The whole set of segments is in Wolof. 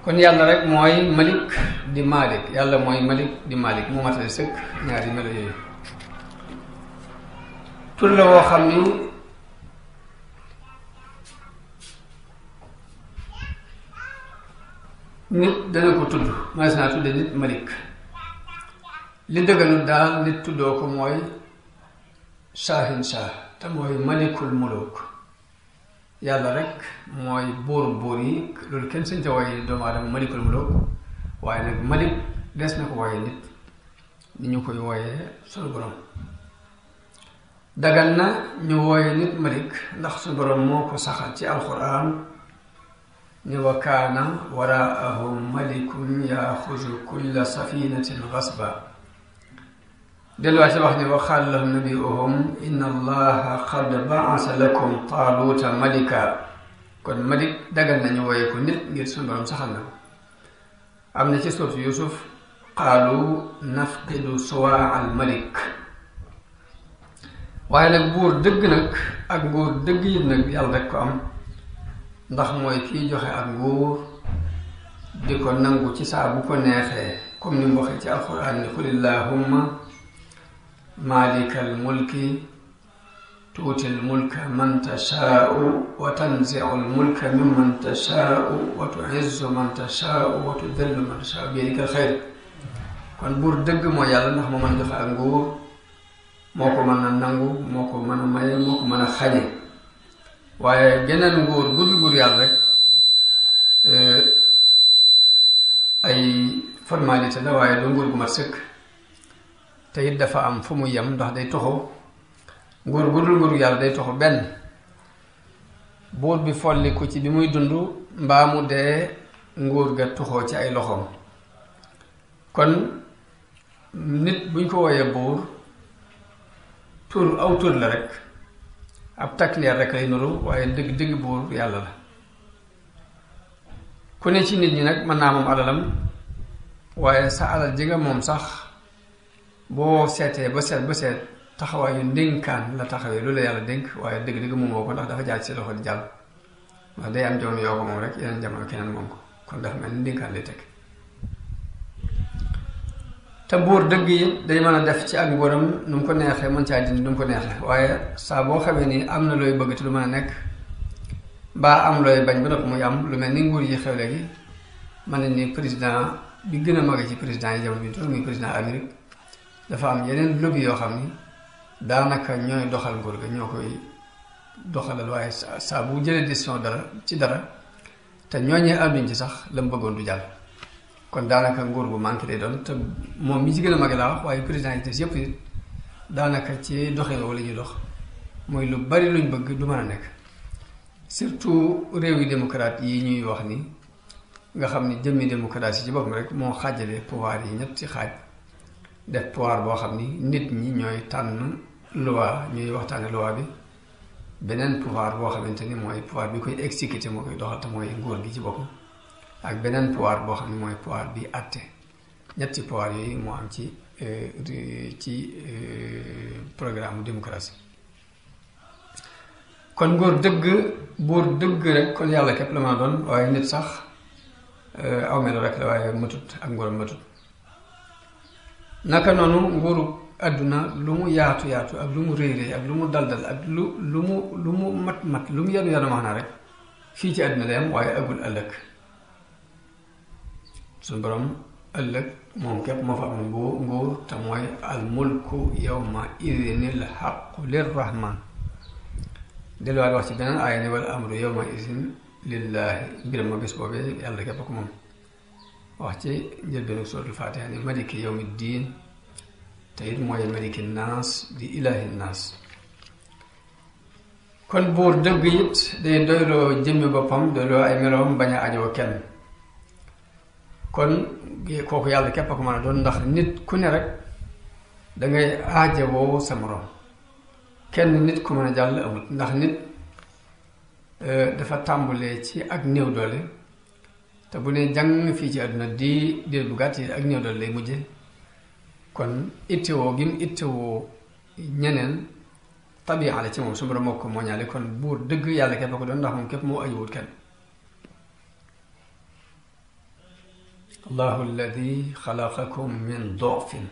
kon yàlla rek mooy malik di malik yàlla mooy malik di malik mu matale sëkk ñaari melo yooyu tur la woo xam ni nit dana ko tudd mas naa tudde nit malik li dëgganut daal nit tuddoo ko mooy shaahin shaah te mooy malikul muluk yàlla rek mooy buuru buur yi loolu kenn sañ te wooye doomu aadama malikul muluk waaye nag malik des na ko wooye nit ni ñu koy wooyee sunu borom dagan na ñu wooye nit malik ndax sunu borom moo ko saxal ci alquran ni wa kaana waraahum malikun yaaxuzu kulla safinatin gasba delluwaat ci wax ni wa qaala lahum nabiyuhum inna allaha qad ba'asa lakum taaluuta malika kon malik dagal nañu wooye ko nit ngir suñu borom saxal na ko am na ci suuratu Yuusuf qaalu nafqidu suwaa al malik waaye nag buur dëgg nag ak nguur dëgg yi nag yàlla rek ko am ndax mooy kiy joxe ak nguur di ko nangu ci saa bu ko neexee comme ni mu waxee ci alquran ni qul illahumma maalikal mulki tuutil mulka man tashaau wa tanziul mulka mimman tashaau wa tuizzu man tashaau wa tudillu man tashaau bi yadikal xayr kon buur dëgg mooy yàlla ndax moo mën a joxe ak nguur moo ko mën a nangu moo ko mën a maye moo ko mën a xañe waaye geneen nguur gudul nguur yàlla rek ay formalité la waaye du nguur gu mat sëkk te it dafa am fu mu yem ndax day toxu nguur gudul nguur yàlla day toxu benn buur bi folliku ci bi muy dund mbaa mu dee nguur ga toxoo ci ay loxoom kon nit buñ ko woyee buur tur aw tur la rek ab takleer rek lay nuru waaye dëgg buur yàlla la ku ne ci nit ñi nag mën naa moom alalam waaye sa alal ji nga moom sax boo seetee ba seet taxawaayu ndénkaan la taxawee lu la yàlla dénk waaye dëgg moomoo ko ndax dafa jaar ci loxo di jàll ndax day am jamono yoo ko moom rek yeneen jamono keneen moom ko kon dafa mel ni ndénkaan lay teg te buur dëgg yi day mën a def ci ak nguuram nu mu ko neexee mën caa dindi nu mu ko neexee waaye saa boo xamee ni am na looy bëgg te lu mën a nekk mbaa am looy bañ ba noppi muy am lu mel ni nguur yi xew léegi mën nañ ni président bi gën a mag ci président yi jamono bi toog muy président Amérique dafa am yeneen lobby yoo xam ni daanaka ñooy doxal nguur ga ñoo koy doxalal waaye saa bu jëlee décision dara ci dara te ñooñee ànduñ ci sax la mu bëggoon du jàll kon daanaka nguur bu manqué lay doon te moom mi ci gën a mag laa wax waaye président yi des yëpp it daanaka ci doxee wala ñuy dox mooy lu bari luñ bëgg du mën a nekk surtout réew yi démocrate yi ñuy wax ni nga xam ni jëmmi démocratie ci boppam rek moo xaajale pouvoir yi ñett ci xaaj def pouvoir boo xam ni nit ñi ñooy tànn loi ñuy waxtaane loi bi beneen pouvoir boo xamante ni mooy pouvoir bi koy exécuter moo koy doxal te mooy nguur gi ci boppam ak beneen pouvoir boo xam ne mooy pouvoir bi àtte ñetti pouvoir yooyu moo am ci programme démocratie kon nguur dëgg buur dëgg rek kon yàlla képp la ma doon waaye nit sax aw melo rek la waaye matut ak nguuram matut naka noonu nguuru àdduna lu mu yaatu ak lu mu réy ak lu mu dal ak lu mu mat lu mu yanu wax naa rek fii ci àdduna lay am waaye agul ëllëg suñu borom ëllëg moom képp moo fa am nguur te mooy al mulku yawma idinil xaqu lirrahman delluwaat wax ci beneen aaya ni wal amru yawma idin lillahi mbiram ma bés boobee yàlla képp ko moom wax ci njëlbeenu suratul fatiha ni maliki yawmi diin te it mooy maliki naas di ilahi naas kon buur dëgg it day doyloo jëmmi boppam doyloo ay meloom bañ a ajoo kenn kon kooku yàlla képp a ko mën a doon ndax nit ku ne rek dangay aajowoo sa morom kenn nit ku mën a jàll amut ndax nit dafa tàmbulee ci ak néew doole te bu ne jàng fii ci àdduna di diir bu gàtt yi ak néew doole lay mujje kon ittewoo gi mu ittewoo ñeneen tabi'a la ci moom su borom moo ko mooñaale kon buur dëgg yàlla képp a ko doon ndax moom képp moo ajuwut kenn allahu alladi xalaqakum min dofin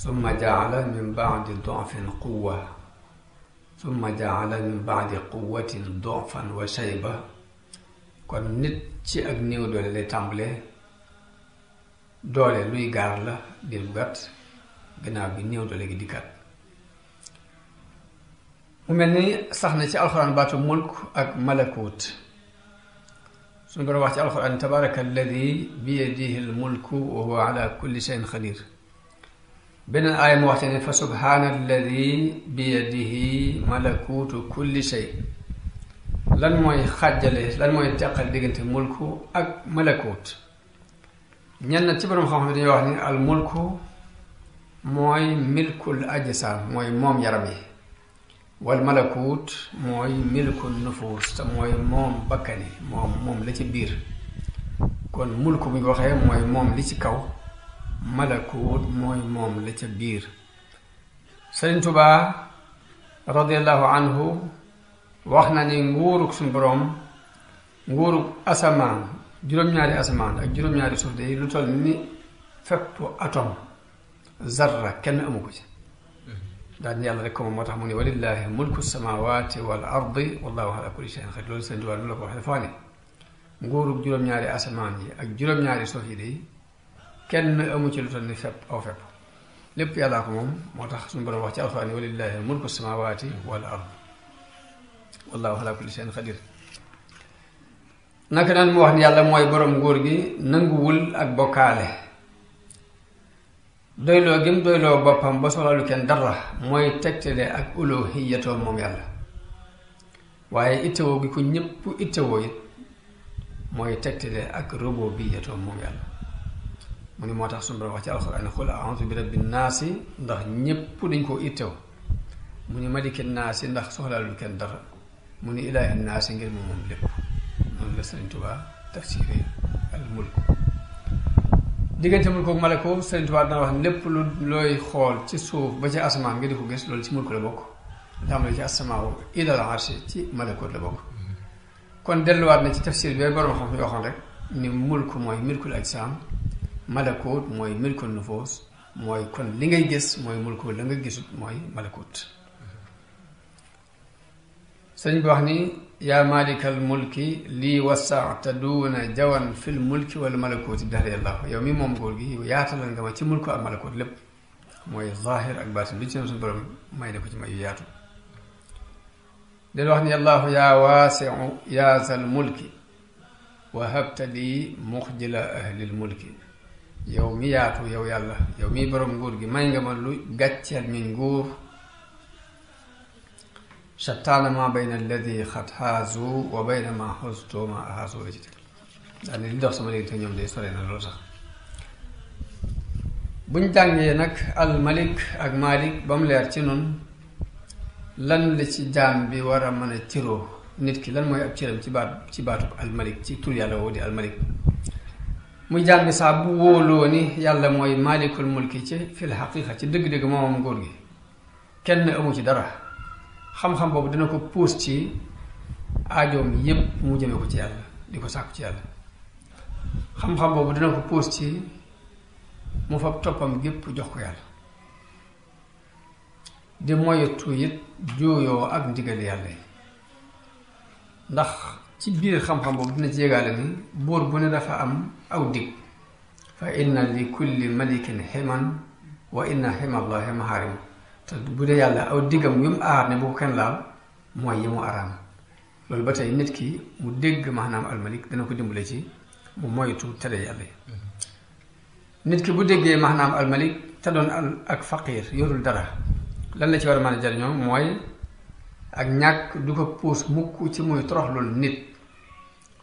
summa jaala min baadi dofin quwa summa jaala min baadi quwatin dofan wa shayba kon nit ci ak néew doole lay tàmbalee doole luy gaar la dir bu gàtt gannaaw bi néew doole gi dikkaat mu mel ni sax na ci alxuraan baatu mulk ak malakut suñu boroom wax ci alxuraan tabaraka alladi biyadihi almulku wa huwa ala kulli shay'in qadir beneen aaya mu wax ci ne fa subhaana alladi biyadihi malakutu kulli shay lan mooy xàjjale lan mooy teqal diggante mulku ak malakut ñenn ci boroom xam-xam dañuy wax ni al mulku mooy milkul ajsaam mooy moom yaram yi wal malakut mooy milkul nufus te mooy moom bakkani moom la ci biir kon mulku bu ñu waxee mooy moom li ci kaw malakut mooy moom la ca biir Sëriñ Tuubaa radiallahu anhu wax na ni nguurug suñ boroom nguurug asamaan juróom-ñaari asamaan ak juróom-ñaari suuf de lu toll ni fépp atom zarra kenn amu ko ci daal yàlla rek ko moom moo tax mu ne walillahi mulku samawati wal ardi wallahu ala kulli shay'in qadir loolu Sëriñ Tuubaa lu la ko waxee dafa ne nguurug juróom-ñaari asamaan yi ak juróom-ñaari suuf yi de kenn amu ci lu toll ni fépp aw fépp lépp yàllaa ko moom moo tax suñu boroom wax ci alxuraan walillahi mulku samawati wal ard wallahu ala kulli shay'in qadir naka noonu mu wax ni yàlla mooy boroom nguur gi nanguwul ak bokkaale doyloo gim doyloo boppam ba soxlalu kenn dara mooy tegtale ak uluhiyatoo moom yàlla waaye ittewoo gi ku ñëpp ittewoo it mooy tegtale ak rububiyatoo moom yàlla mu ni moo tax suñu boroom wax ci alxuraan qul a'uuzu bi rabbi naasi ndax ñépp dañ koo ittew mu ni maliki naasi ndax soxlaalul kenn dara mu ni ilaahi naasi ngir moom lépp noonu la Sëriñ Tuubaa tafsiri al mulk diggante mulk ak malako Sëriñ Tuubaa dana wax lépp lu looy xool ci suuf ba ci asamaan nga di ko gis loolu ci mulk la bokk tàmbale ci asamaaw ilal arshi ci malakoot la bokk kon delluwaat na ci tafsir bi boroom xam yoo xam rek ni mulk mooy milkul ajsaam malakut mooy milkul nufus mooy kon li ngay gis mooy mulku la nga gisut mooy malakut sëñ bi wax ni yaa malikal mulki lii wasaata duuna jawan fil mulki wala malakuti dahri yàlla yow mi moom góor gi yaatalal nga ma ci mulku ak malakut lépp mooy zahir ak baatin bi ci ne suñu borom may na ko ci may yu yaatu del wax ni allahu yaa waasiu yaa zal mulki wahabta lii muxjila ahlil mulki yow mi yaatu yow yàlla yow mi borom nguur gi may nga ma lu gàcceel mi nguur shattaana ma bayna alladi xat xaazu wa bayna ma xustu ma xaazu la ci teg daal ni li dox sama léegi te ñoom day sore na loolu sax buñ jàngee nag al malik ak malik ba mu leer ci nun lan la ci jaam bi war a mën a ciroo nit ki lan mooy ab ciram ci baatub al malik ci tur yàlla woo di al malik muy jaam bi saa bu wóoloo ni yàlla mooy malikul mulki ci fil xaqiqa ci dëgg-dëgg moomam góor gi kenn amu ci dara xam-xam boobu dina ko puus ci aajoom yépp mu jëme ko ci yàlla di ko sàkku ci yàlla xam-xam boobu dina ko puus ci mu fab toppam gépp jox ko yàlla di moytu it juuyoo ak ndigal yàlla yi ndax ci biir xam-xam boobu dina ci yégaale ni buur bu ne dafa am aw dig fa inna li kulli malikin ximan wa inna ximallahi maharimu te bu dee yàlla aw diggam yu mu aar ne bu ko kenn laal mooy yi mu araam loolu ba tey nit ki mu dégg maanaam almalik dana ko dimbale ci mu moytu tere yàlla yi nit ki bu déggee maanaam almalik te doon ak faqiir yorul dara lan la ci war a mën a jariñoo mooy ak ñàkk du ko puus mukk ci muy toroxlul nit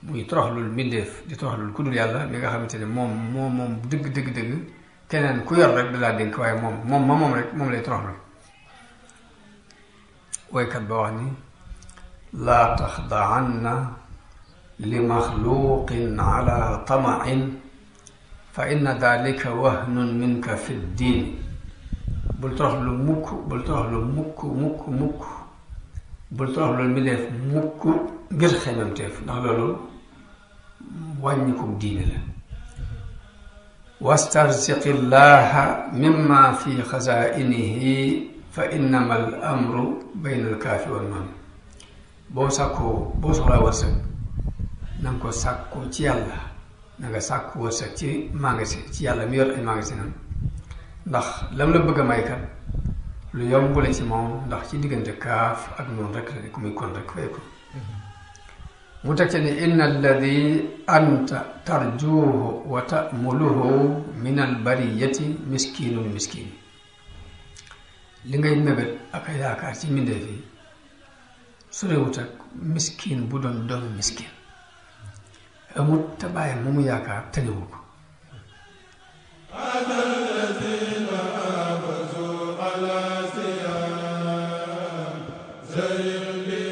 muy toroxlul mbindeef di toroxlul ku dul yàlla mi nga xamante ne moom dëgg keneen ku yor rek dalaa dénk waaye moom rek moom lay toroxlul woykat ba wax ni laa taxdaanna li maxluqin ala tamain fa inna dalika wahnun minka fi ddiin bul toroxlu mukk bul toroxlu mukk bul toroxlu mbindeef mukk ngir xememteef ndax loolu wàññikum diine la wastarziqi llaha mimma fi xazainihi fa innama al amru bayna al kaafi wal noon boo soxlaa wërsëg na nga ko sàkku ci yàlla na nga sàkku wërsëg ci magasin ci yàlla mi yor ay magasinam ndax lam la bëgg a may kat lu yomb la ci moom ndax ci diggante kaaf ak noonu rek la ku muy kon rek fay ko mu teg ci ne inna alladi anta tarjuhu wa tamuluhu min albariyati miskinun miskin li ngay mébét ak a yaakaar ci mbindeef yi su réewut ak miskin bu doon doomu miskin amut te bàyyi mu yaakaar tëniwu ko زين